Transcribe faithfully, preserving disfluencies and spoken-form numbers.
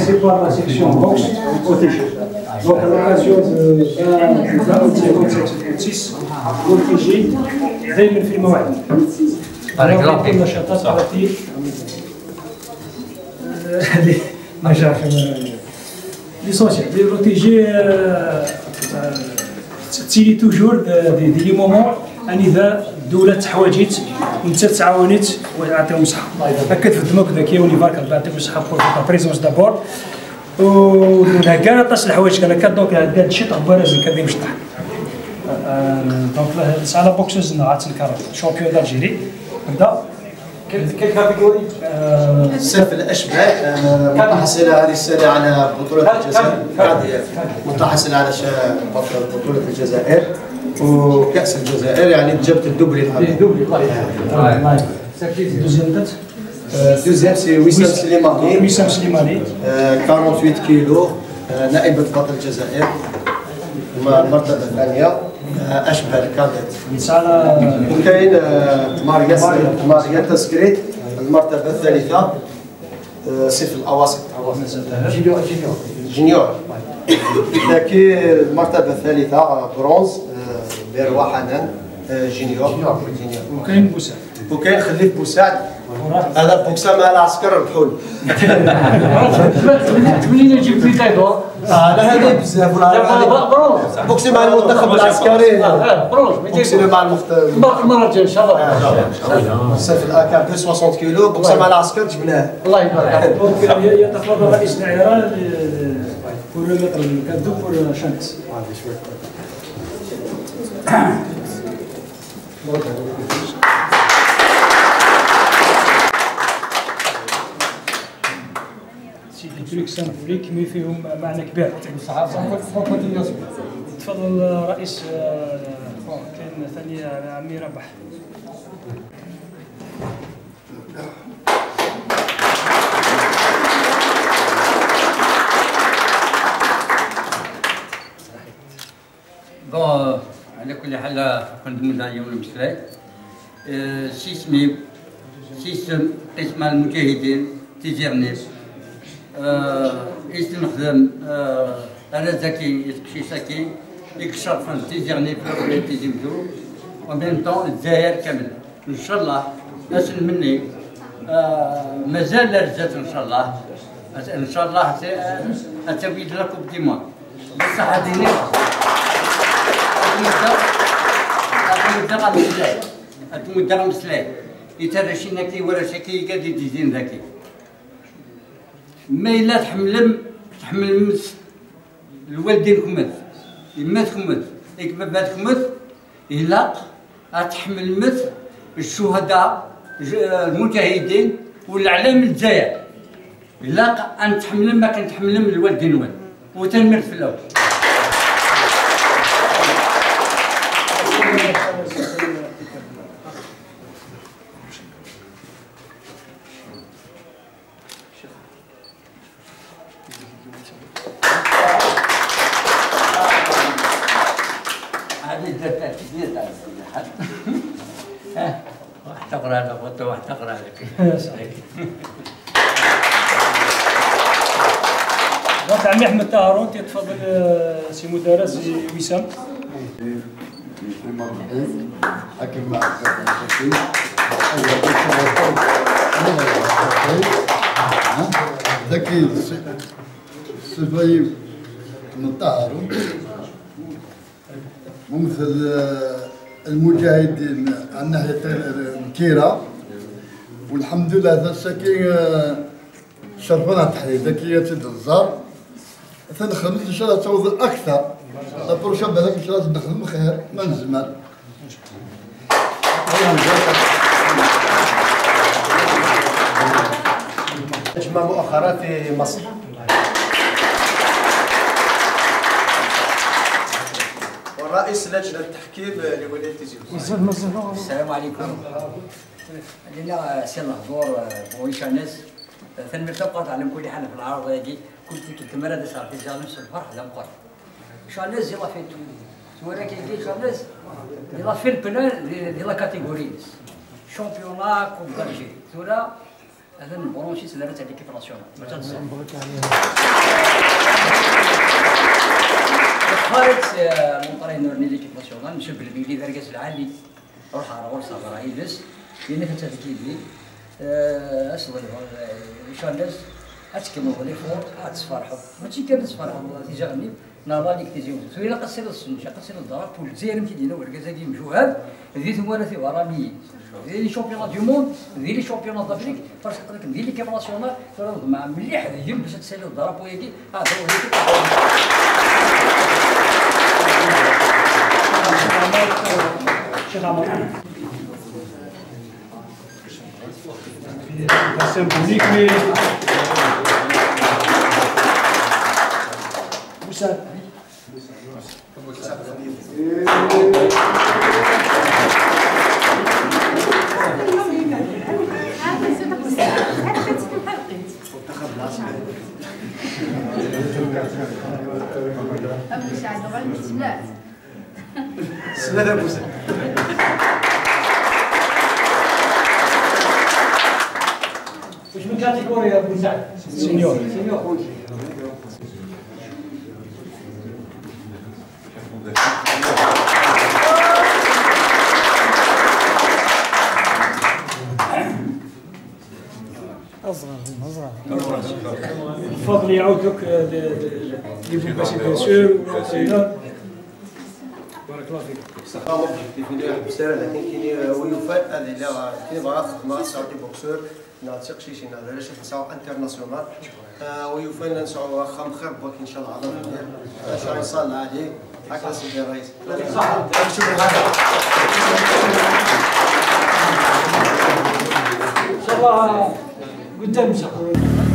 C'est par la section boxe protégée. Donc, à l'occasion de vingt-cinq, vingt-six, protégé دايما في الموعد. بارك الله فيك. النشاطات التي ما جاش. L'essentiel, les protégés, euh, euh, تيلي toujours des, des, des moments أني ذا دولة حواجيت وانت تعاونت ويعطيهم الصحة. هكا تفدمك ذاك يوني بارك الله يعطيكم الصحة pour votre présence d'abord. وهكا طاس الحوايج كان هكا، donc هكا شي تخبر زين كان مشطح. دونك سالا بوكسوز نعات نكرر champion d'Algérie. هكذا كل كاتيجوري. سيف الأشبال، آه، متحصلة هذه السنة على بطولة الجزائر. متحصلة على ش- بطل- بطولة الجزائر وكأس الجزائر، يعني جابت الدوبلي الأول. دوبلي، الله يحفظك. دوزيام درت؟ آه، دوزيام سي وسام سليماني. وسام سليماني. آه، أربعة وأربعين كيلو، آه، نائبة بطل الجزائر. المرتبة الثانية، آه، أشبال كادت. وكاين، آه، ماريا، ماريا تسكريت، المرتبة الثالثة، آه، صف الأواسط. جونيور، جونيور. جونيور. لكن المرتبة الثالثة، آه، برونز، آه، بيروا حنان، آه، جونيور. جونيور. وكاين بوسعيد. وكاين خليف بوسعد. هذا بوكسة مع العسكر البحول. منين يجيب في تايدور؟ آه، لا، هذا بزاف، ولا دابا هذا برونز. بوكسي مع المنتخب العسكري. آه، آه، برونز. بوكسي مع المخت- المرة، المرة الجاية إن شاء الله. آه، إن شاء الله. صافي، الأكا deux cent soixante كيلو، بوكسي مع العسكر جبناه. الله يبارك عليك. Donc, ي- يتفضل رئيس الدائرة ل- ل- pour le maître du cadeau pour Chanès. C'est des trucs symboliques mais فيهم معنى كبير. تفضل رئيس، آه، كاين ثاني عمي رابح. Bon, على كل حال، كنت مدعي يوم المسلاي. آه، سيسمي، سيسم، قسم المجاهدين، تيزيرنيف. آه، إيس نخدم، آه، أنا زكي، يتقشي ساكي، يكشرفن تيزيرنيف، تيزيمزو، و même temps الجزائر كامل. إن شاء الله، أسن مني، آه، مازال رزات إن شاء الله. أس-، إن شاء الله، أس-، آه، أتوي la coupe du monde. بصح هذه نعمة. أتمدى، أتمدى غا مسلاي. أتمدى غا مسلاي. إترشينا كي ورشا كي قاعد يديزين ذاكي. ما إلا تحملم، تحملمت الوالدين كمت، يمات كمت، إك بابات كمت، إلا أتحملمت الشهداء، ج-، المجاهدين والعلام الجزائر. إلا أن تحملم ما كان تحملم الوالدين وين. وتنمر في الأول. هذه درت تاع التسجيل تاع السياحة. ها، واحد تقرا لك، واحد تقرا لك. صحيح. دونك عمي أحمد طاهرون، تيتفضل، آه، سي مدرس، سي وسام. مرحبا. حكم مع الزكي. ذكي، سي-، سي فايم من طاهرون. ممثل، آه، المجاهدين على ناحية مكيرة. والحمد لله، هذا السكي، آه، شرفنا تحرير ذكية الزار. تنخدم إن شاء الله تعوض أكثر. لا بروشين بالك إن شاء الله نخدم خير ما نزمر. جمع مؤخرا في مصر. والرئيس لجنة التحكيم لولاية تيزي وزو. السلام عليكم. لنا سي الهضور، آه، بوي شانيز. آه، ثاني مرتبة قاطع على كل حال في العرض هذه. كنت كنت مرة دس عرفتي جا نفس الفرح لا مقر. شانيز يلا فين تو؟ ثورة كي يجي شانيز يلا في البلان دي، دي لا كاتيجوري. شامبيونا كوب دالجيري. ثورة هذا البرونشيس اللي راه تاع ليكيب ناسيونال. ما تنسى. خالد، آه، المنطقه النورني ليكيب ناسيونال، مشى بالبيلي دار كاس العالي. روح على غرس غرا يلس. لان كانت هذيك يدي. آه، اسوي، آه، شانس. اتكلم لي فور، اتفرحوا. ماشي كان تفرحوا، تيجي غني. نهار اللي كتجيو، سوينا قصير السن، شا قصير الضرب، والجزائر يمكن لنا ورقه زاكي مجوهر، ذي ثم ولا في غرامي. ذي لي شامبيون دو موند، ذي لي شامبيون دافريك، فاش قلت لك ذي ليكيب ناسيونال، ترى مع مليح ذي يوم باش تسالي الضرب وياكي، اه، هو هيك. شيخ عمر. C'est symbolique, mais vous savez, واش من كاتيجوري يا بوسعد؟ سينيور. سينيور. اصغر، هما اصغر. الفضل يعود لك، آه، ل-، ل-، لبوباسي بيان سور، والانترينور. بارك الله فيك. صافا لوبجيكتيف اللي يحب السير، لكن كاين ويوفى هذه اللي كاين بغا تخدم مع سعودي بوكسور، نا تسقسي شي نا داير شي حساب انترناسيونال. آه، ويوفى لنا نسعوا واخا مخير بوك ان شاء الله عظم الدير. ان شاء الله يصلى عليه. هكذا سيدي الرئيس. شكرا. ان شاء الله قدام ان شاء الله.